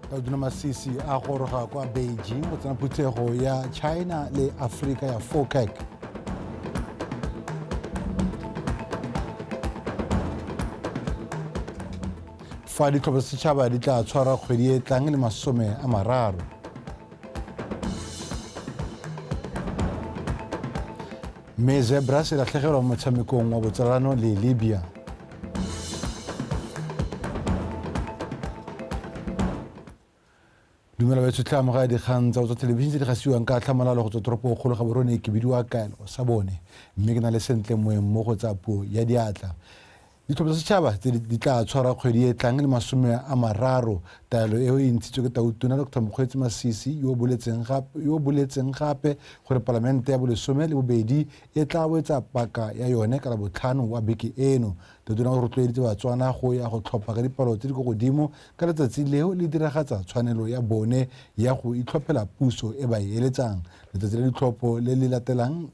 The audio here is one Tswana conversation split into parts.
Tautona Masisi a goroga kwa Beijing go tsena phuthego ya China le Afrika ya FOCAC. Fa ditlhopho tsa setšhaba di tla tshwarwa kgwedi e tlang le 30. Mme Zebras e latlhegelwa mo motshamekong wa botsalano le Libya. Dumela ba tshotlhe amogela dikgang tsa go tswa thelebišene tse di gasiwang ka tlhamalalo go tswa toropo kgolo ga borone ke bidiwa kaelo sa bone mme ke na le sentle moeng mo go tsa puo ya diatla. Ditlhopho tsa setšhaba tse di tla tshwarwa kgwedi e tlang le 30. Taelo eo e ntshitswe ke Tautona Dr Mokgweetsi Masisi yo o boletseng gape gore palamente ya bolesome le bobedi e tla wetsa paka ya yone ka Labotlhano wa beke eno. Tautona o rotloeditse Batswana go ya go tlhopha ka dipalo tse di kwa godimo ka letsatsi leo le diragatsa tshwanelo ya bone ya go itlhophela puso e ba e eletsang. Letsatsi la ditlhopho le le latelang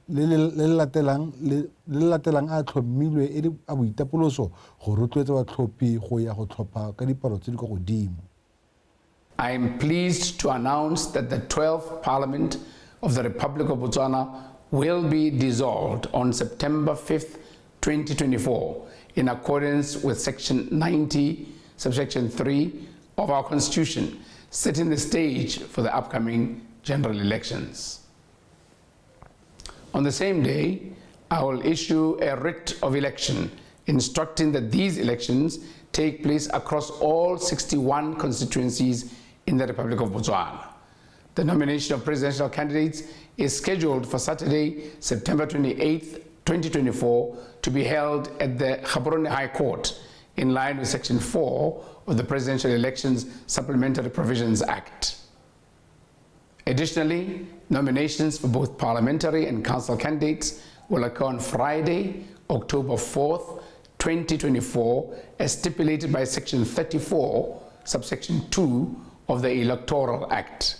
le le latelang a tlhomilwe e le a boitapoloso go rotloetsa batlhophi go ya go tlhopha ka dipalo tse di kwa godimo. I am pleased to announce that the 12th Parliament of the Republic of Botswana will be dissolved on September 5th, 2024, in accordance with Section 90, Subsection 3 of our Constitution, setting the stage for the upcoming general elections. On the same day, I will issue a writ of election instructing that these elections take place across all 61 constituencies in the Republic of Botswana. The nomination of presidential candidates is scheduled for Saturday, September 28th, 2024, to be held at the Gaborone High Court in line with Section 4 of the Presidential Elections Supplementary Provisions Act. Additionally, nominations for both parliamentary and council candidates will occur on Friday, October 4th, 2024, as stipulated by Section 34, Subsection 2 of the Electoral Act.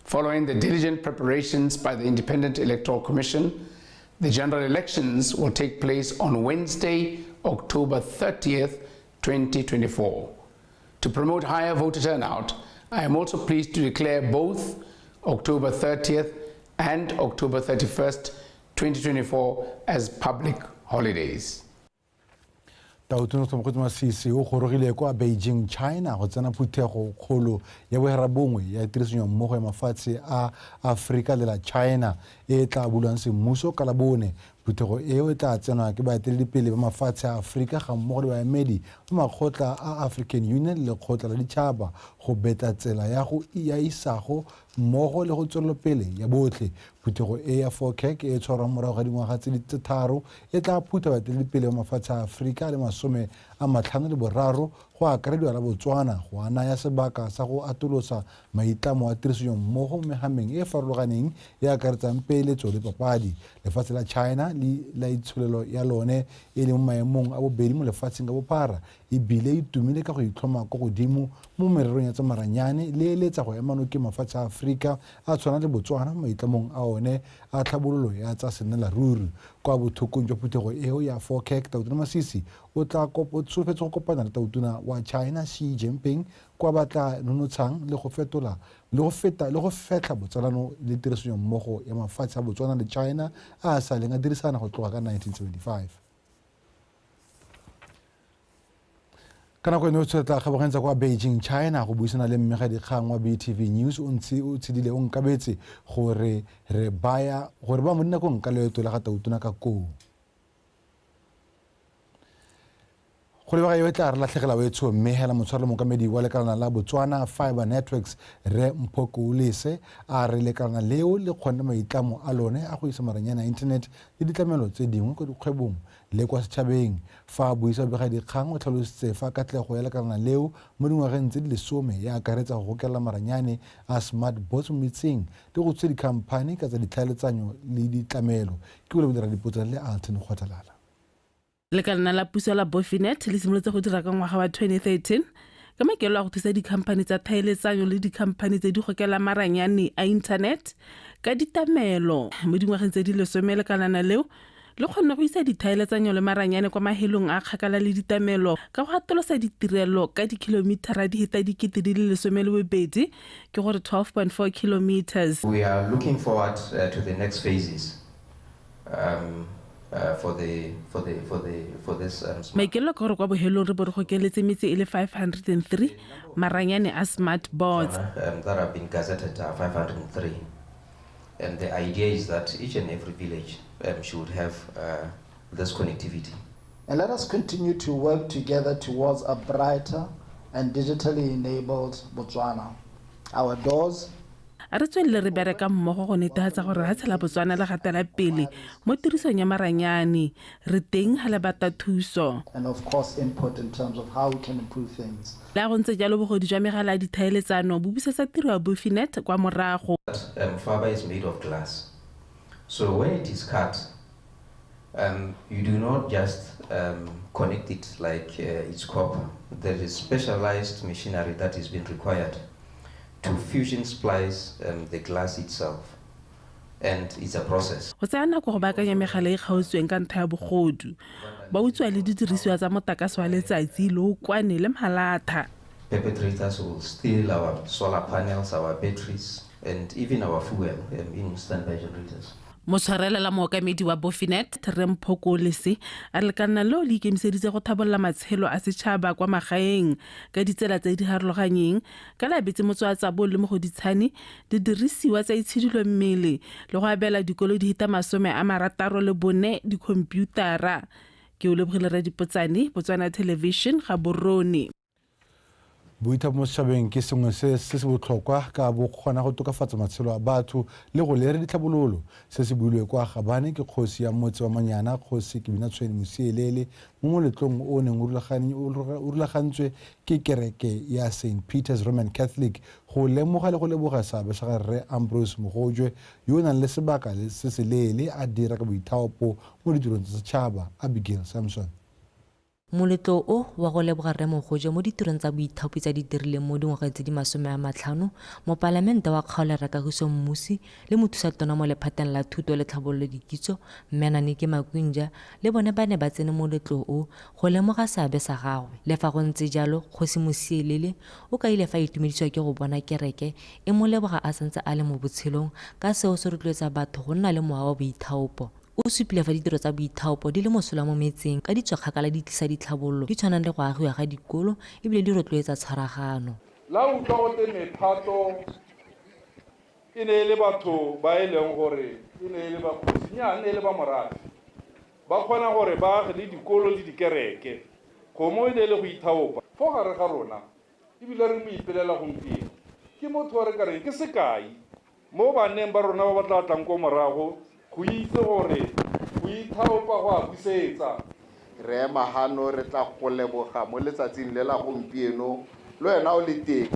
Following the diligent preparations by the Independent Electoral Commission, the general elections will take place on Wednesday, October 30th, 2024. To promote higher voter turnout, I am also pleased to declare both October 30th and October 31st, 2024 as public holidays. Tautona Mokgweetsi Masisi o gorogile kwa Beijing, China go tsena phuthego kgolo ya boherabongwe ya tirisanyo mmogo ya mafatshe a Afrika le la China e tla bulwang semmuso ka Labone. Phuthego eo e tla tsenwa ke baeteledipele ba mafatshe a Afrika ga mmogo le baemedi ba makgotla a African Union le lekgotla la ditšhaba go betla tsela ya go ya isago mmogo le go tswelelopele ya botlhe. Phuthego e ya FOCAC e tshwarwang morago ga dingwaga tse 3 e tla phutha baeteledipele ba mafatshe a Afrika le 53 go akarediwa la Botswana go a naya sebaka sa go atolosa maitlamo a tirisanyo mmogo mo mehameng e farologaneng e akaretsang peeletso le papadi. Lefatshe la China le la itsholelo ya lone e leng mo maemong a bobedi mo lefatsheng ka bophara ebile e tumile ka go itlhoma ko godimo mo mererong ya tsa maranyane le eletsa go ema nokeng mafatshe a Afrika a tshwana le Botswana mo maitlamong a one a tlhabololo ya tsa sennelaruri. Kwa bothokong jwa phuthego eo ya FOCAC, Tautona Masisi o tla solofetse go kopana le tautona wa China Xi Jinping kwa ba tla nonotshang le go fetola le go feta le go fetlha botsalano le tirisanyo mmogo ya mafatshe a Botswana le China a a saleng a dirisana go tloga ka 1975. Ka nako eno o tla kgabaganyetsa kwa Beijing, China go buisana le mmegadikgang wa BTV News o ntse o tshedile o nkabetse gore re baya gore ba mo dinakong ka leeto la ga tautona ka koo. Go lebega eo e tla re latlhegela wetsho mme hela motshwaro mookamedi wa lekalana la Botswana Fibre Networks Rre Mpho Koulese a re lekalana leo le kgonne maitlamo a lone a go isa maranyane a internet le ditlamelo tse dingwe kwa dikgwebong le kwa setšhabeng. Fa a buisa bobegadikgang o tlhalositse fa katlego ya lekalana leo mo dingwageng tse di 10 e akaretsa go gokela maranyane a smart bots mo metseng le go thusa dikhamphani ka tsa ditlhaeletsanyo le ditlamelo. Ke bole bodira dipotso le Alton Kgothalala. Lekalana la puso la Bofinet le simolotse go dira ka ngwaga wa 2013 ka maikelo a go thusa dikhamphani tsa tlhaeletsanyo le dikhamphani tse di gokelang maranyane a internet ka ditamelo. Mo dingwageng tse di 10 lekalana leo Le kgonne go isa dithaeletsanyo le maranyane kwa mahelong a kgakala le ditamelo ka go atolosa ditirelo ka dikilomitara di heta 12,000, ke gore 12.4 kilometers. We are looking forward to the next phases for the for the for the for this Maikaelelo ke gore kwa bohelong re bo re gokeletse metse e le 503 maranyane a smart boards. That have been gazetted are 503, and the idea is that each and every village should have this connectivity. And let us continue to work together towards a brighter and digitally enabled Botswana. Our doors A re tswelele re bereka mmogo go netefatsa gore ga tshela Botswana le gatela pele mo tirisong ya maranyane. Re teng ga le batla thuso and of course input in terms of how we can improve things. Le a go ntse jalo, bogodu jwa megala ya dithaeletsano bo busetsa tiro ya Bofinet kwa morago. Fiber is made of glass. So when it is cut, you do not just connect it like it's copper. There is specialized machinery that is being required to fusion splice the glass itself. And it's a process. Go tsaya nako go baakanya megala e kgaotsweng ka ntlha ya bogodu. Ba utswa le didirisiwa tsa motlakase wa letsatsi, leokwane le malatha. Perpetrators will steal our solar panels, our batteries, and even our fuel in standby generators. Motshwarelela mookamedi wa Bofinet, Rre Mpho Kolese, a re lekalana leo le ikemiseditse go tlhabolola matshelo a setšhaba kwa magaeng ka ditsela tse di harologanyeng, ka le abetse motse wa Tsabong le Mogoditshane didirisiwa tsa itshidilo mmele le go abela dikolo di heta 64 dikhomputara. Ke o lebogile Radipotsane, Botswana Television, Gaborone. Boithapo mo setšhabeng ke sengwe se se se botlhokwa ka bo kgona go tokafatsa matshelo a batho le go lere ditlhabololo. Se se builwe kwa Gabane ke kgosi ya motse wa Manyana, Kgosi Kebinatshwene Mosielele, mo moletlong o neng o rulagantswe ke kereke ya St Peter's Roman Catholic go lemoga le go leboga seabe sa ga Rre Ambrose Mogojwe, yo o nang le sebaka se se leele a dira ka boithaopo mo ditirong tsa setšhaba. Abigail Samson. Moletlo o wa go leboga Rre Mogojwe mo ditirong tsa boithaopi tsa di dirileng mo dingwageng tse di 50, mopalamente wa kgaolo Rre Kagiso Mmusi le mothusatona mo lephateng la thuto le tlhabololo dikitso Mme Naniki Makwinja le bone ba ne ba tsene moletlo o go lemoga seabe sa gagwe. Le fa go ntse jalo, Kgosi Mosielele o kaile fa a itumedisiwa ke go bona kereke e mo leboga a santse a le mo botshelong, ka seo se rotloetsa batho go nna le mowa wa boithaopo. O supile fa ditiro tsa boithaopo di le mosola mo metseng ka di tswa kgakala di tlisa ditlhabololo di tshwanang le go agiwa ga dikolo ebile di rotloetsa tshwaragano. La utlwa gote mephato e ne e le batho ba e leng gore e ne e le bakgosi, nnyaa, e ne e le ba morafe, ba kgona gore ba age le dikolo le dikereke. Kgomo e ne e le go ithaopa fo gare ga rona, ebile re mo ipelela gompieno. Ke motho wa re ka reng ke sekai mo baneng ba rona ba ba tla tlang ko morago go itse gore go ithaopa go a busetsa. Re ema hano re tla go leboga mo letsatsing le la gompieno, le wena o le teng,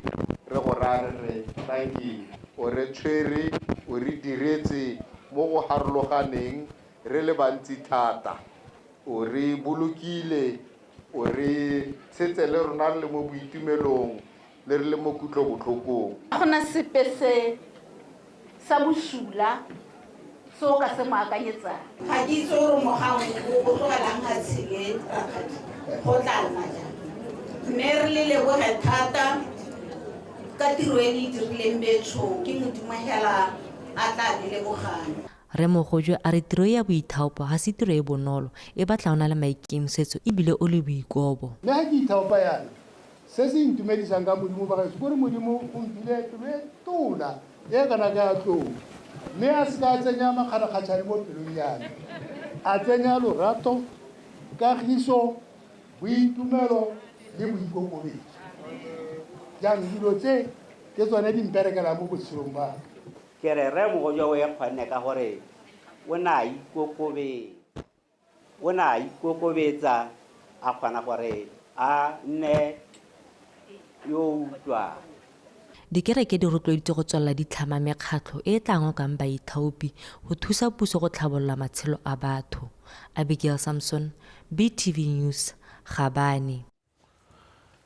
re go raya re re thank you. O re tshwere, o re diretse mo go harologaneng re le bantsi thata, o re bolokile, o re tshetse le rona re le mo boitumelong le re le mo kutlobotlhokong. Ga gona sepe se sa bosula se o ka se mo akanyetsang. Ga ke itse gore mogang o tlogelang a tshele rakgadi, go tla nna jang. Mme re le leboge thata ka tiro e le e dirileng betsho, ke Modimo hela a tla le lebogang. Rre Mogojwe a re tiro ya boithaopo ga se tiro e bonolo, e batla o na le maikemisetso ebile o le boikobo. Mme ga ke ithaopa yana, se se intumedisang ka Modimo ba gaetsho, ke gore Modimo o mphile pelo e tona e kana ka ya tlou, mme a seka a tsenya makgarakgatshwane mo pelong ya me, a tsenya lorato, kagiso, boitumelo le boikokobetso. Jaanong dilo tse ke tsone di mperekelang mo botshelong ba ka. Ke re Rre Mogojwe o e kgonne ka gore o ne a ikokobetsa, o ne a ikokobetsa a kgona gore a nne yo o utlwang. Dikereke di rotloeditswe go tswelela di tlhama mekgatlho e e tla ngokang baithaopi go thusa puso go tlhabolola matshelo a batho. Abigail Samson, BTV News, Gabane.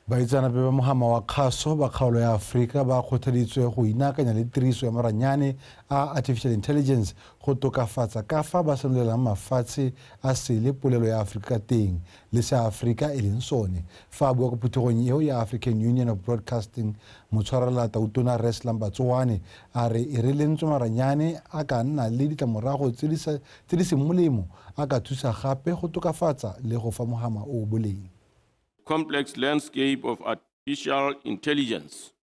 Baitseanape ba mohama wa kgaso ba kgaolo ya Aforika ba kgothaditswe go inaakanya le tiriso ya maranyane a artificial intelligence go tokafatsa ka fa ba senolelang mafatshe a sele polelo ya Aforika ka teng le se Aforika e leng sone. Fa a bua ko phuthegong eo ya African Union of Broadcasting, motshwarela tautona Rre Slam Batsoane a re e re lentswe maranyane a ka nna le ditlamorago tse di seng molemo, a ka thusa gape go tokafatsa le go fa mohama o boleng. Complex landscape of artificial intelligence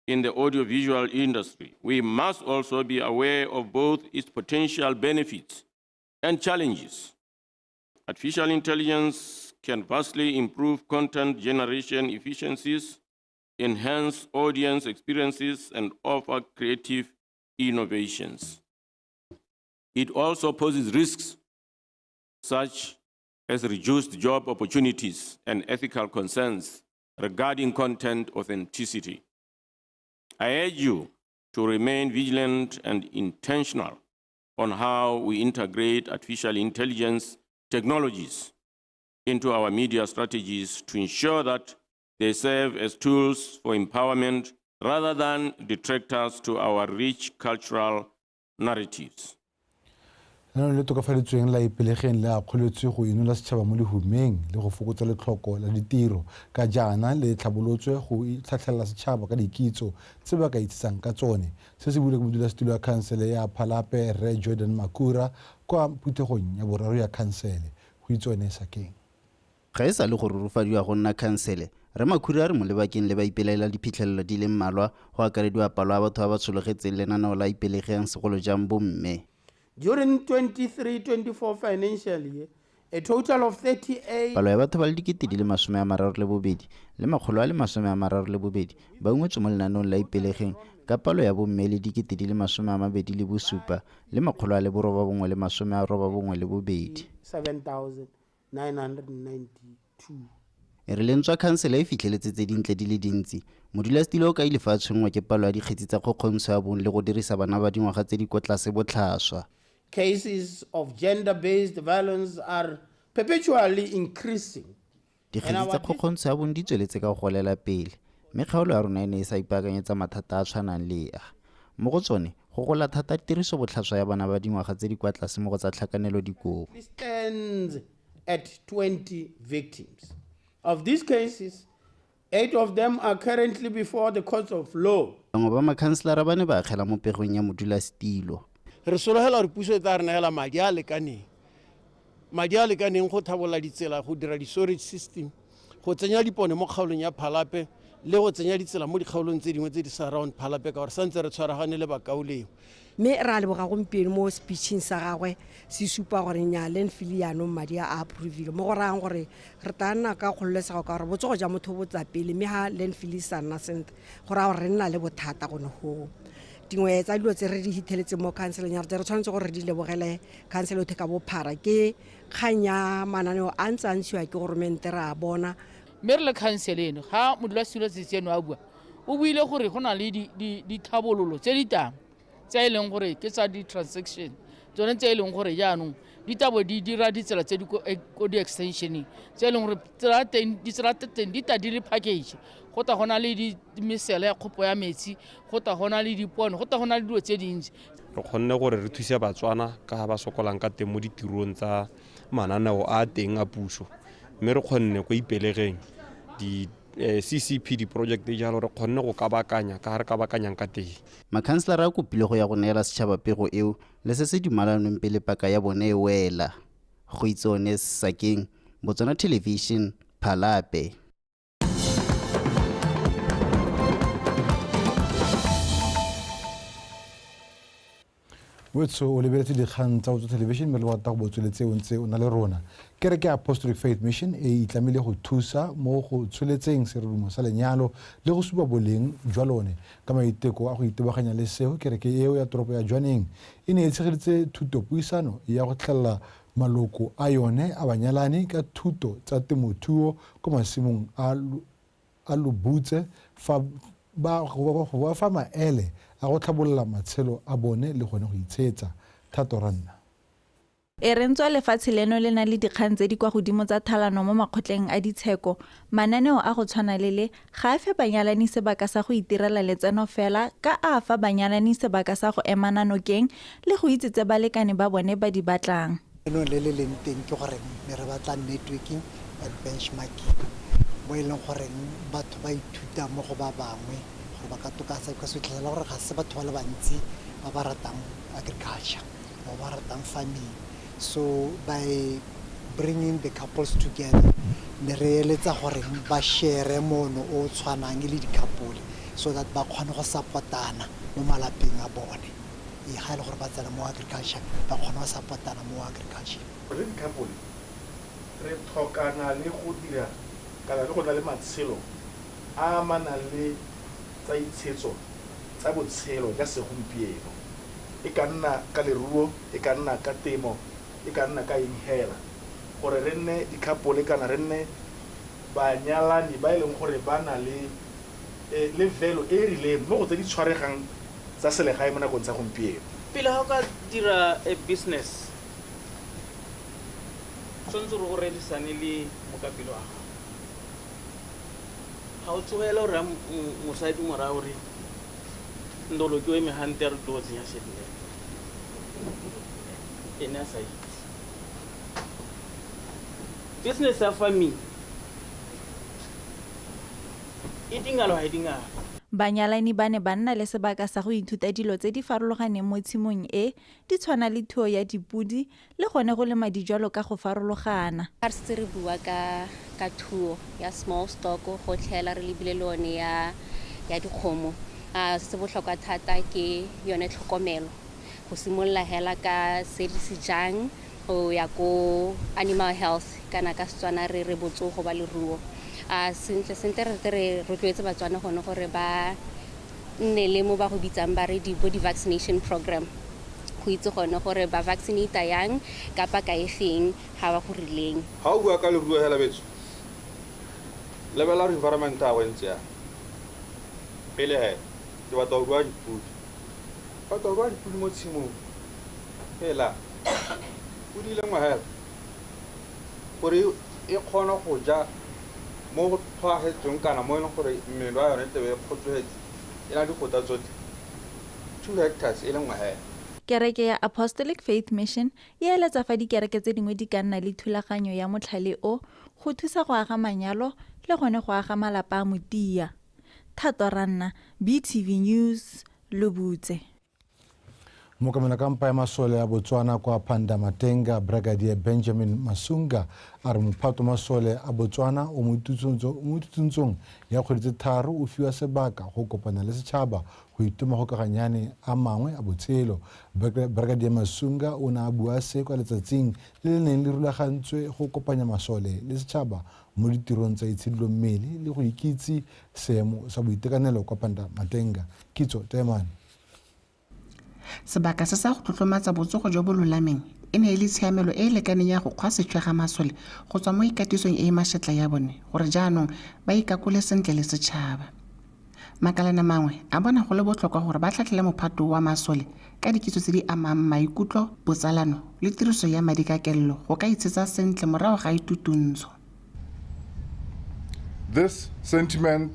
in the audiovisual industry, we must also be aware of both its potential benefits and challenges. Artificial intelligence can vastly improve content generation efficiencies, enhance audience experiences, and offer creative innovations. It also poses risks such as reduced job opportunities and ethical concerns regarding content authenticity. I urge you to remain vigilant and intentional on how we integrate artificial intelligence technologies into our media strategies to ensure that they serve as tools for empowerment rather than detractors to our rich cultural narratives. Lenaneo le tokafaditsweng la Ipelegeng le akgoletswe go inola setšhaba mo lehumeng le go fokotsa letlhoko la ditiro ka jaana le tlhabolotswe go tlhatlhelela setšhaba ka dikitso tse ba ka itsetsang ka tsone. Se se buile ke modulasetulo wa khansele ya Phalape Rre Jordan Makura kwa phuthegong ya boraro ya khansele. Go itsone Sakeng. Ga e sa le go rurufadiwa go nna khansele, Rre Makhura a re mo lebakeng le ba ipelaela diphitlhelelo di le mmalwa go akarediwa palo ya batho ba ba tshologetseng lenaneo la Ipelegeng segolo jang bomme. During 23-24 financial year, a total of 38 Palo ya batho ba le 32 le 132 ba ungwetswe mo lenaneong la Ipelegeng ka palo ya bomme le 27 le 992. 7,992. E re lentswa khansele e fitlheletse tse dintle di le dintsi, modulasetilo o kaile fa a tshwenngwa ke palo ya dikgetsi tsa kgokgontsho ya bong le go dirisa bana ba dingwaga tse di kwa tlase botlhaswa. Cases of gender-based violence are perpetually increasing. Dikgetsi tsa kgokgontsho ya bong di tsweletse ka go golela pele, mme kgaolo ya rona e ne e sa ipaakanyetsa mathata a tshwanang le a. Mo go tsone, go gola thata tiriso botlhaswa ya bana ba dingwaga tse di kwa tlase mo go tsa tlhakanelo dikobo. Stands at 20 victims. Of these cases, 8 of them are currently before the courts of law. Bangwe ba makhanselara ba ne ba akgela mo pegong ya modulasetilo. Re sologela gore puso e tla re neela madi a lekaneng. Madi a lekaneng go thabolla ditsela, go dira di-storage system, go tsenya dipone mo kgaolong ya Phalape le go tsenya ditsela mo dikgaolong tse dingwe tse di surround Phalape ka gore santse re tshwaragane le bakaulengwe. Mme re a leboga gompieno mo speecheng sa gagwe se supa gore nnyaa landfill jaanong madi a approvile, mo go rayang gore re tla nna ka kgololesego ka gore botsogo jwa motho bo tla pele, mme ha landfill e sa nna sentle go raya gore re nna le bothata gone goo. Dingwe tsa dilo tse re di hitheletseng mo khanseleng ya rona re tshwanetse gore re di lebogele khansele yotlhe ka bophara ke kgang ya mananeo a ntse a ntshiwa ke goromente re a bona. Mme re le khansele eno ga modulasetilo Tsetseno a bua o buile gore go na le dithabololo tse di tang tse e leng gore ke tsa di-transaction tsone tse e leng gore jaanong di tabo di dira ditsela tse di ko di-extensioneng tse e leng gore ditsela tsa teng di ta di le package, go ta go na le mesele ya kgopo ya metsi, go ta go na le dipone, go ta go na le dilo tse dintsi. Re kgonne gore re thuse Batswana ka ga ba sokolang ka teng mo ditirong tsa mananeo a teng a puso, mme re kgonne ko Ipelegeng di CCP di-project jalo re kgonne go kabakanya ka ga re kabakanyang ka teng. Makhanselara a kopile go ya go neela setšhaba pego eo le se se dumalanweng pele paka ya bone e wela. Go itsone Sakeng, Botswana Television, Phalape. Wetso o lebeletse dikgang tsa Botswana Television mme le rata go botsweletse o ntse o na le rona. Kereke ya Apostolic Faith Mission e itlamile go thusa mo go tsholetseng serumo sa lenyalo le go supa boleng jwa lone. Ka maiteko a go itebaganya le seo, kereke eo ya toropo ya Jwaneng e ne e tshegeditse thutopuisano ya go tlhelela maloko a yone a banyalani ka thuto tsa temothuo ko masimong a Lobutse fa ba go ba fa maele a go tlhabolola matshelo a bone le gone go itshetsa. Thato Ranna. E re ntswa lefatshe leno le na le dikgang tse di kwa godimo tsa thalano mo makgotleng a ditsheko, mananeo a go tshwana le le ga a fe banyalani sebaka sa go itirela letseno fela ka a fa banyalani sebaka sa go emana nokeng le go itse tse balekane ba bone ba di batlang. Leno le le leng teng ke gore ne re batla networking and benchmarking mo e leng gore batho ba ithuta mo go ba bangwe gore ba ka tokafatsa, because o fitlhela gore ga se batho ba le bantsi ba ba ratang agriculture or ba ratang farming. So by bringing the couples together, ne re eletsa gore ba share mono o tshwanang le di-couple so that ba kgone go support-ana mo malapeng a bone. E ga e le gore ba tsena mo agriculture, ba kgone go support-ana mo agriculture. Re di-couple re tlhokana le go dira kana le go nna le matshelo a amanang le tsa itshetso tsa botshelo jwa segompieno. E ka nna ka leruo, e ka nna ka temo, e ka nna ka eng hela, gore re nne di-couple kana re nne banyalani ba e leng gore ba na le le velo e rileng mo go tse di tshwaregang tsa selegae mo nakong tsa gompieno. Pele ga o ka dira a business, tshwanetse gore o rerisane le mokapelo wa gago. Ga o tsogela o raya mosadi morago gore ndolo ke o eme gante a re tlo tsenya tšhelete, ene a sa itse. Business ya farming e dingalo ga e dingalo. Banyalani ba ne ba nna le sebaka sa go ithuta dilo tse di farologaneng mo tshimong e, di tshwana le thuo ya dipodi le gone go lema dijalo ka go farologana. Ga re setse re bua ka thuo ya small stock go tlhela re lebile le one ya dikgomo. Se se botlhokwa thata ke yone tlhokomelo, go simolola hela ka se di se jang go ya ko animal health kana ka Setswana re re botsogo ba leruo. Sentle sentle re re rotloetse Batswana gone gore ba nne le mo ba go bitsang ba re di bo di-vaccination program, go itse gone gore ba vaccinate yang kapa ka e feng ga ba go rileng. Ga o bua ka leruo hela betso, lebela environment a go ntse yang pele he ke batla go rua dipodi, batla go rua dipodi mo tshimong fela podi le nngwe hela gore e kgone go ja mo go tlhwagetsweng kana mo e leng gore mmele wa yone tebe e kgotsogetse e na dikota tsotlhe 2 hectares e le nngwe hela. Kereke ya Apostolic Faith Mission e eletsa fa dikereke tse dingwe di ka nna le thulaganyo ya motlhale o go thusa go aga manyalo le gone go aga malapa a motia. Thato Ranna, BTV News, Lobutse. Mookamela kampa ya masole a Botswana kwa Pandamatenga, Brigadier Benjamin Masunga a re mophato masole a Botswana o mo thutuntsong ya kgwedi tse 3 o fiwa sebaka go kopana le setšhaba go itoma go kaganyane a mangwe a botshelo. Brigadier Masunga o ne a bua se kwa letsatsing le le neng le rulagantswe go kopanya masole le setšhaba mo ditirong tsa itshidilo mmele le go ikitse seemo sa boitekanelo kwa Pandamatenga. Kitso Temane. Sebaka se sa go tlotlomatsa botsogo jo bo lolameng e ne e le tshiamelo e e lekaneng ya go kgwa setšhwe ga masole go tswa mo ikatisong e e mašetla ya bone gore jaanong ba ikakole sentle le setšhaba. Makalana mangwe a bona go le botlhokwa gore ba tlhatlhele mophato wa masole ka dikitso tse di amang maikutlo, botsalano le tiriso ya madi ka kelelo go ka itshetsa sentle morago ga itutuntsho. This sentiment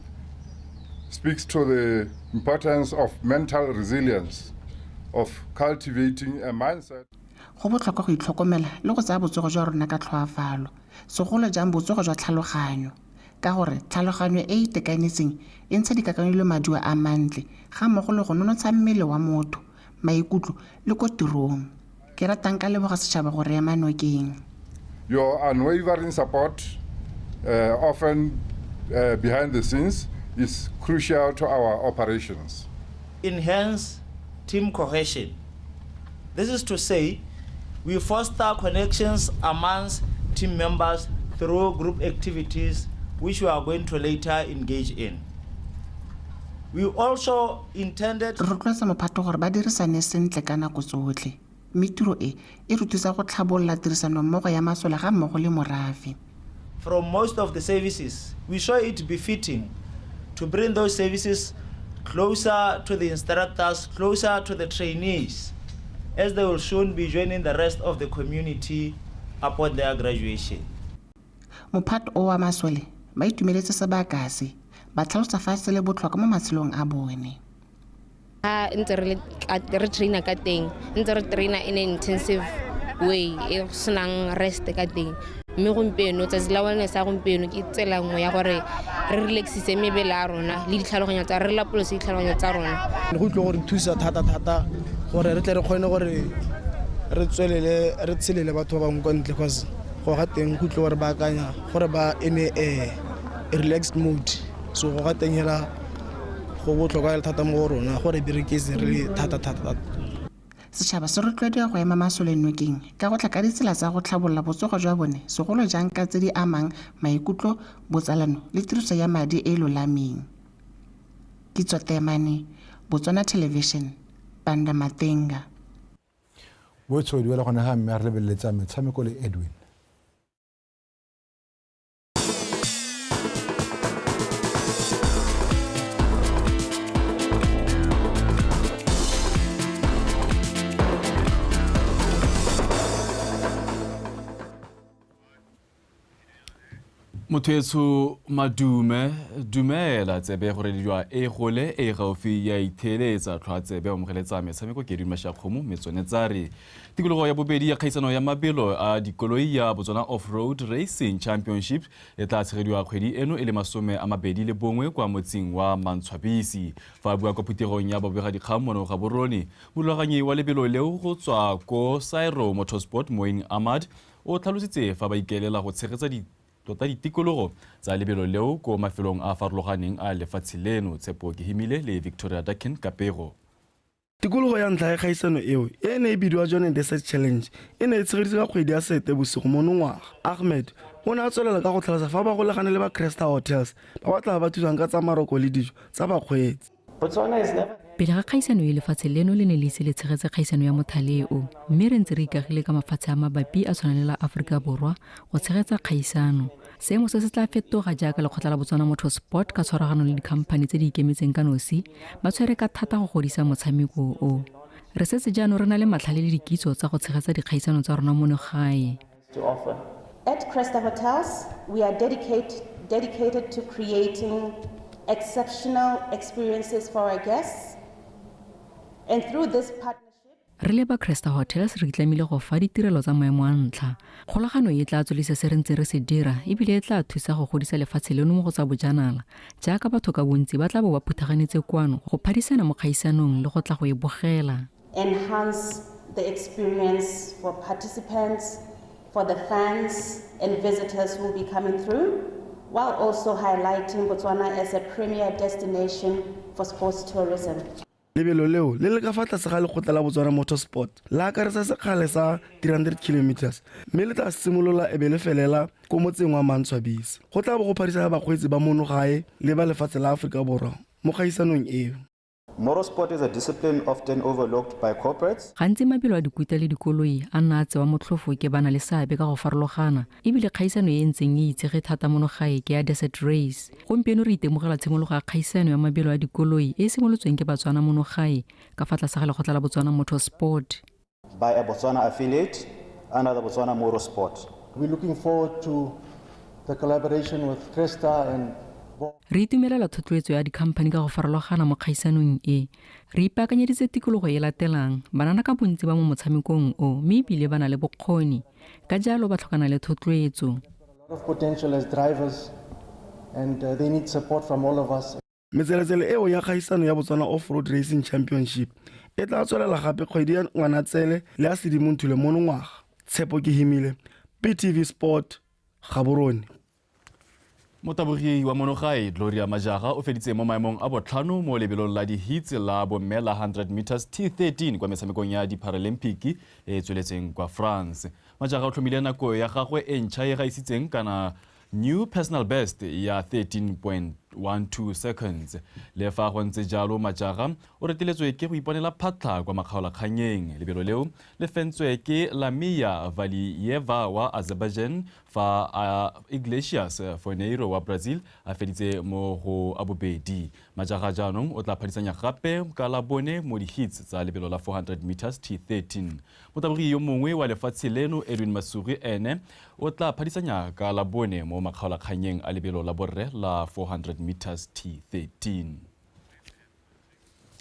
speaks to the importance of mental resilience, of cultivating a mindset. Go botlhokwa go itlhokomela le go tsaya botsogo jwa rona ka tlhoafalo, segolo jang botsogo jwa tlhaloganyo, ka gore tlhaloganyo e e itekanetseng e ntsha dikakanyo le maduo a mantle ga mmogo le go nonotsha mmele wa motho, maikutlo le ko tirong. Ke ratang ka leboga setšhaba go re ema nokeng. Your unwavering support, often behind the scenes, is crucial to our operations. Enhance team cohesion. This is to say, we foster connections amongst team members through group activities, which we are going to later engage in. We also intended... Re rotloetsa mophato gore ba dirisane sentle ka nako tsotlhe, mme tiro e e re thusa go tlhabolola tirisanommogo ya masole ga mmogo le morafe. From most of the services, we saw it befitting to bring those services closer to the instructors, closer to the trainees, as they will soon be joining the rest of the community upon their graduation. Mophato o wa masole ba itumeletse sebaka se, ba tlhalosa fa se le botlhokwa mo matshelong a bone. Ha ntse re traina ka teng, ntse re traina in an intensive way e senang rest ka teng. Mme gompieno tsatsi la wellness ya gompieno ke tsela nngwe ya gore re relaxise mebele ya rona le ditlhaloganyo tsa re lapolose ditlhaloganyo tsa rona. Go tlile gore thusa thata-thata gore re tle re kgone gore re tswelele re tshelele batho ba bangwe kwa ntle, cause go ga teng go tlile gore ba akanya gore ba ene a relaxed mode. So go ga teng hela go botlhokwa thata mo go rona gore bereketse re le thata-thata. Setšhaba se rotloediwa go ema masole nokeng ka go tla ka ditsela tsa go tlhabolola botsogo jwa bone, segolo jang ka tse di amang maikutlo, botsalano le tiriso ya madi e e lolameng. Kitso Temane, Botswana Television, Panda Matenga. Botso di wela gone ga mme a re lebeletsa metshameko le Edwin. Motho etsho madume dumela tsebe gore dijwa e gole e gaufi ya itheletsa tlhwa tsebe o mogeletsa metshameko ke duma shakgomo metsone tsare tikologo ya bobedi ya kgaisano ya mabelo a dikoloi ya Botswana Off-Road Racing Championship e tla tshegediwa kgwedi eno e le 21 kwa motseng wa Mantshwabisi. Fa a bua kwa phuthegong ya bobegadikgang mono Gaborone, morulaganyi wa lebelo leo go tswa ko Sairo Motorsport Moin Ahmad o tlhalositse fa ba ikelela go tshegetsa tota ditikologo tsa lebelo leo ko mafelong a farologaneng a lefatshe leno. Tshepo Kehimile le Victoria Dakin Kapego. Tikologo ya ntlha ya kgaisano eo e ne e bidiwa John Desert Challenge e ne e tshegeditswe ka kgwedi ya Seetebosigo monongwaga. Ahmed o ne a tswelela ka go tlhalosa fa ba golagane le ba Cresta Hotels ba ba tla ba thusang ka tsa maroko le dijo tsa bakgweetsi. Pele ga kgaisano e lefatshe leno le ne le ise le tshegetse kgaisano ya mothale o, mme re ntse re ikagile ka mafatshe a mabapi a tshwana le la Aforika Borwa go tshegetsa kgaisano. Seemo se se tla fetoga jaaka lekgotla la Botswana Motorsport ka tshwaragano le dikhamphani tse di ikemetseng ka nosi ba tshwere ka thata go godisa motshameko o. Re setse jaanong re na le matlhale le dikitso tsa go tshegetsa dikgaisano tsa rona mono gae. At Cresta Hotels, we are dedicated to creating exceptional experiences for our guests. And through this partnership, re le ba Cresta Hotels re itlamile go fa ditirelo tsa maemo a ntlha. Kgolagano e tla tswelisa se re ntse re se dira ebile e tla thusa go godisa lefatshe leno mo go tsa bojanala, jaaka batho ka bontsi ba tla bo ba phuthaganetse kwano go phadisana mo kgaisanong le go tla go e bogela. Enhance the experience for participants, for the fans and visitors who will be coming through, while also highlighting Botswana as a premier destination for sports tourism. Lebelo leo le le ka fa tlase ga lekgotla la Botswana Motorsport la akaretsa sekgale sa 300 km mme le tla simolola e be le felela ko motseng wa Mantshwabisi. Go tla bo go phadisana bakgweetsi ba mono gae le ba lefatshe la Aforika Borwa mo kgaisanong eo. Motorsport is a discipline often overlooked by corporates. Gantsi mabelo a dikuta le dikoloi a nna a tsewa motlhofo ke bana le seabe ka go farologana, ebile kgaisano e ntseng e itsege thata mono gae ke ya Desert Race. Gompieno re itemogela tshimologo ya kgaisano ya mabelo a dikoloi e e simolotsweng ke Batswana mono gae ka fa tlase ga lekgotla la Botswana Motorsport. By a Botswana affiliate under the Botswana Motorsport. We're looking forward to the collaboration with Cresta and Re itumelela thotloetso ya dikhamphani ka go farologana mo kgaisanong e. Re ipaakanyeditse tikologo e latelang, banana ka bontsi ba mo motshamekong o, mme ebile ba na le bokgoni. Ka jalo ba tlhokana le thotloetso. Metseletsele eo ya kgaisano ya Botswana Off-Road Racing Championship e tla tswelela gape kgwedi ya Ngwanatsele le ya Sedimonthole monongwaga. Tshepo Kehimile, BTV Sport, Gaborone. Motabogi wa monogae Gloria Majaga o feditse mo maemong a botlhano mo lebelong la di-heats la bomme la 100 meters T13 kwa metshamekong ya di-Paralympic e tsweletseng kwa France. Majaga o tlhomile nako ya gagwe e ntšha e gaisitseng kana new personal best ya 13.15 12 seconds. Le fa go ntse jalo, Majaga o reteletswe ke go iponela phatlha kwa makgaolakganyeng. Lebelo leo le fentswe ke Lamia Valiyeva wa Azerbaijan, fa Iglesias Foneiro wa Brazil a feditse mo go a bobedi. Majaga jaanong o tla phadisanya gape ka la bone mo di-heats tsa lebelo la 400 meters T13. Motabogi yo mongwe wa lefatshe leno, Edwin Masugi, ene o tla phadisanya ka la bone mo makgaolakganyeng a lebelo la borre la 400 meters T13.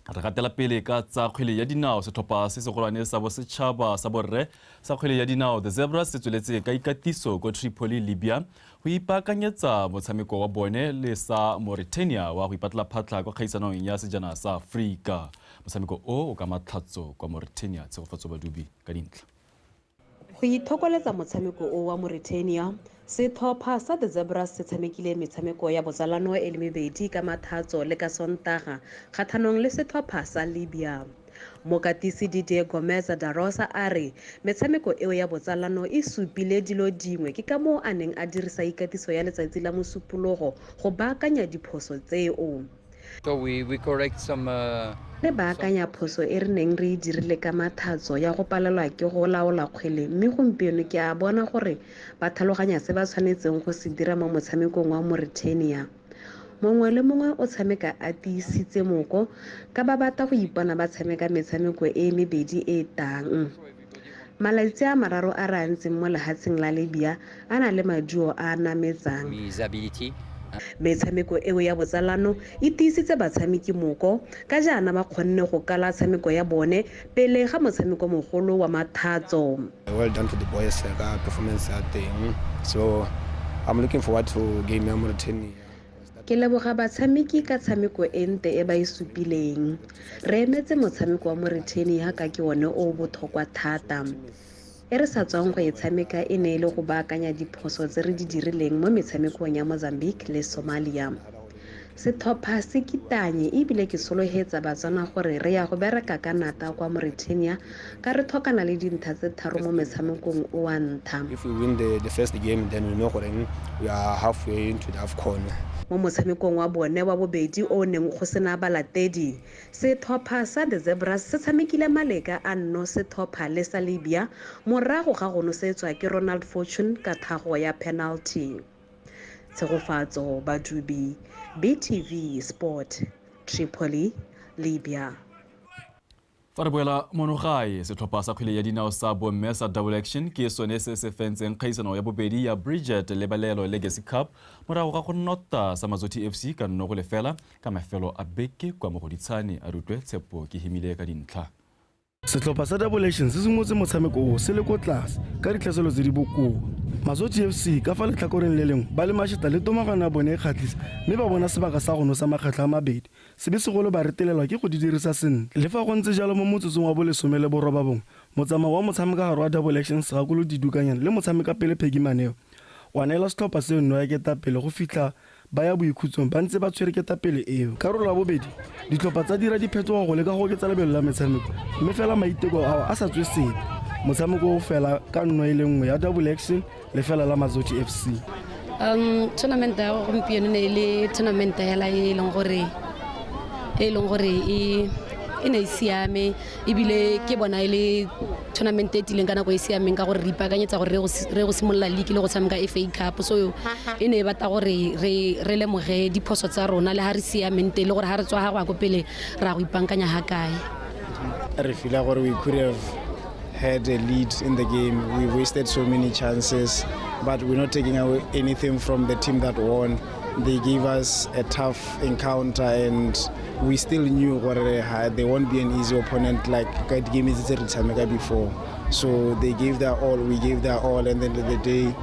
Re gatela pele ka tsa kgwele ya dinao. Setlhopha se segolwane sa bosetšhaba sa borre sa kgwele ya dinao, The Zebras, se tsweletse ka ikatiso ko Tripoli, Libya, go ipaakanyetsa motshameko wa bone le sa Mauritania wa go ipatlela phatlha kwa kgaisanong ya sejana sa Aforika. Motshameko o o ka matlhatso kwa Mauritania. Tshegofatso Badubi ka dintlha. Go ithokoletsa motshameko o wa Mauritania, setlhopha sa The Zebras se tshamekile metshameko ya botsalano e le mebedi ka Mathatso le ka Sontaga kgatlhanong le setlhopha sa Libya. Mokatisi Didier Gomez da Rosa a re metshameko eo ya botsalano e supile dilo dingwe, ke ka moo a neng a dirisa ikatiso ya letsatsi la Mosupologo go baakanya diphoso tseo. So we correct some Re baakanya phoso e re neng re e dirile ka Mathatso ya go palelwa ke go laola kgwele, mme gompieno ke a bona gore ba tlhaloganya se ba tshwanetseng go se dira mo motshamekong wa Mauritania. Mongwe le mongwe o tshameka a tiisitse moko ka ba batla go ipona ba tshameka metshameko e mebedi e tang. Malatsi a mararo a re a ntseng mo lehatsheng la Libya a na le maduo a a nametsang. Metshameko eo ya botsalano e tiisitse batshameki moko ka jaana ba kgonne go kala tshameko ya bone pele ga motshameko mogolo wa Mathatso. Well done to the boys ka performance ya teng. So I'm looking forward to game ya Mauritania. Ke leboga batshameki ka tshameko e nte e ba e supileng. Re emetse motshameko wa Mauritania ka ke one o botlhokwa thata. E re sa tswang go e tshameka e ne e le go baakanya diphoso tse re di dirileng mo metshamekong ya Mozambique le Somalia. Setlhopha se kitanye ebile ke solohetsa Batswana gore re ya go bereka ka nata kwa Mauritania ka re tlhokana le dintlha tse tharo mo metshamekong o wa ntlha. If we win the first game, then we know gore we are halfway into the AFCON. Mo motshamekong wa bone wa bobedi o neng go sena balatedi, setlhopha sa The Zebras se tshamekile maleka a nno setlhopha le sa Libya morago ga go nosetswa ke Ronald Fortune ka thago ya penalty. Tshegofatso Badubi, BTV Sport, Tripoli, Libya. Fa re boela mono gae, setlhopha sa kgwele ya dinao sa bomme sa Double Action ke sone se se fentseng kgaisano ya bobedi ya Bridget Lebalelo Legacy Cup morago ga go nota sa Mazothi FC ka 0-0 ka mafelo a beke kwa Mogoditshane. A rutlwe Tshepo ke himile ka dintlha. Setlhopha sa Double Action se simolotse motshameko o se le ko tlase ka ditlhaselo tse di bokoa. Mazothi FC ka fa letlhakoreng le lengwe ba le mašeta le tomagano ya bone e kgatlhisa, mme ba bona sebaka sa go nosa makgetlho a mabedi. Sebe segolo ba retelelwa ke go di dirisa sentle. Le fa go ntse jalo, mo motsotsong wa bo 19, motsamao wa motshamekagare wa Double Action Segakolo Didukanyana le motshameka pele Peggy Maneo wa neela setlhopha seo nno ya ketapele go fitlha ba ya boikhutsong ba ntse ba tshwere ketapele eo. Karolo ya bobedi, ditlhopha tsa dira diphetogo go leka go oketsa lebelo la metshameko, mme fela maiteko ao a sa tswe sepe. Motshameko o fela ka 1-1 ya Double Action 0 la Mazothi FC. Tournament ya gompieno ne e le tournament hela e leng gore e ne e siame, ebile ke bona e le tournament e tileng ka nako e siameng ka gore re ipaakanyetsa gore re go simolola league le go tshameka FA Cup. So e ne e batla gore re lemoge diphoso tsa rona le ha re siameng teng, le gore ha re tswa ga go ya ko pele ra go ipaakanya ha kae. Re feel gore we could have had a lead in the game. We wasted so many chances, but we're not taking away anything from the team that won. They gave us a tough encounter, and we still knew they won't be an easy opponent like game is before. So they gave their all, we gave their all, and then the day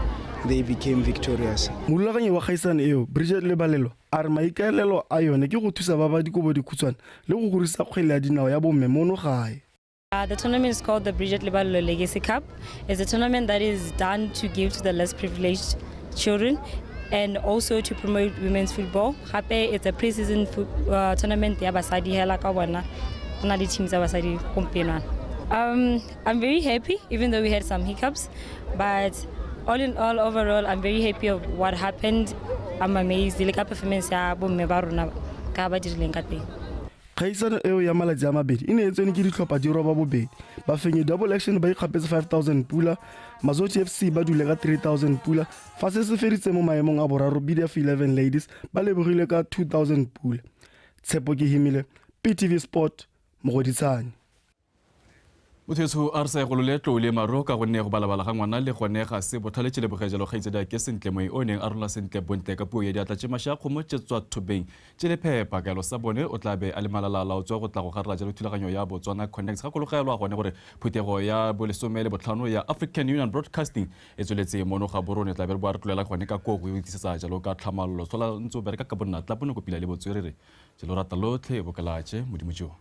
they became victorious. Morulaganyi wa kgaisano eo, Bridget Lebalelo, a re maikaelelo a yone ke go thusa ba ba dikobo dikhutshwane le go godisa kgwele ya dinao ya bomme mono gae. The tournament is called the Bridget Lebalelo Legacy Cup. It's a tournament that is done to give to the less privileged children and also to promote women's football. Gape, it's a pre-season tournament ya basadi hela ka bona. Go na le team tsa basadi gompieno. I'm very happy, even though we had some hiccups, but all in all, overall, I'm very happy of what happened. I'm amazed le ka performance ya bomme ba rona ka ba dirileng ka teng. Kgaisano eo ya malatsi a mabedi e ne e tsene ke ditlhopha di roba bobedi. Bafenyi Double Action ba ikgapetse 5000 pula, Mazoti FC ba dule ka 3000 pula, fa se se feditse mo maemong a boraro BDF 11 Ladies ba lebogile ka 2000 pula. Tshepo ke himile, PTV Sport, Mogoditshane. Motho a re sa golole tlou le maro ka gonne go balabala ga ngwana le gone ga se botlhale tše leboge jalo kgaitsedi ke Sentle Moeng o neng a rola sentle bontle ka puo ya diatla tše maša kgomo tše tswa thobeng tše lephepa kaelo sa bone o tla be a le malalala o tswa go tla go garela jalo thulaganyo ya Botswana Connects. Gakologelwa gone gore phuthego ya bolesome le botlhano ya African Union Broadcasting e tsweletse mono ga borone, tla be re boa re tlolela gone ka koo go itisetsa jalo ka tlhamallo. Tlhola ntse o bereka ka bonnatla bone kopila le botswerere jalo rata lotlhe bokalatše modimo jo.